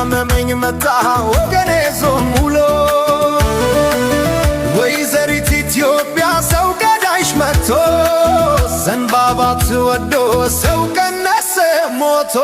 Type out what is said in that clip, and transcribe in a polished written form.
እያመመኝ መጣ ወገኔ ዞም ውሎ። ወይዘሪት ኢትዮጵያ ሰው ገዳይሽ መጥቶ፣ ዘንባባ ትወዶ ሰው ቀነሰ ሞቶ።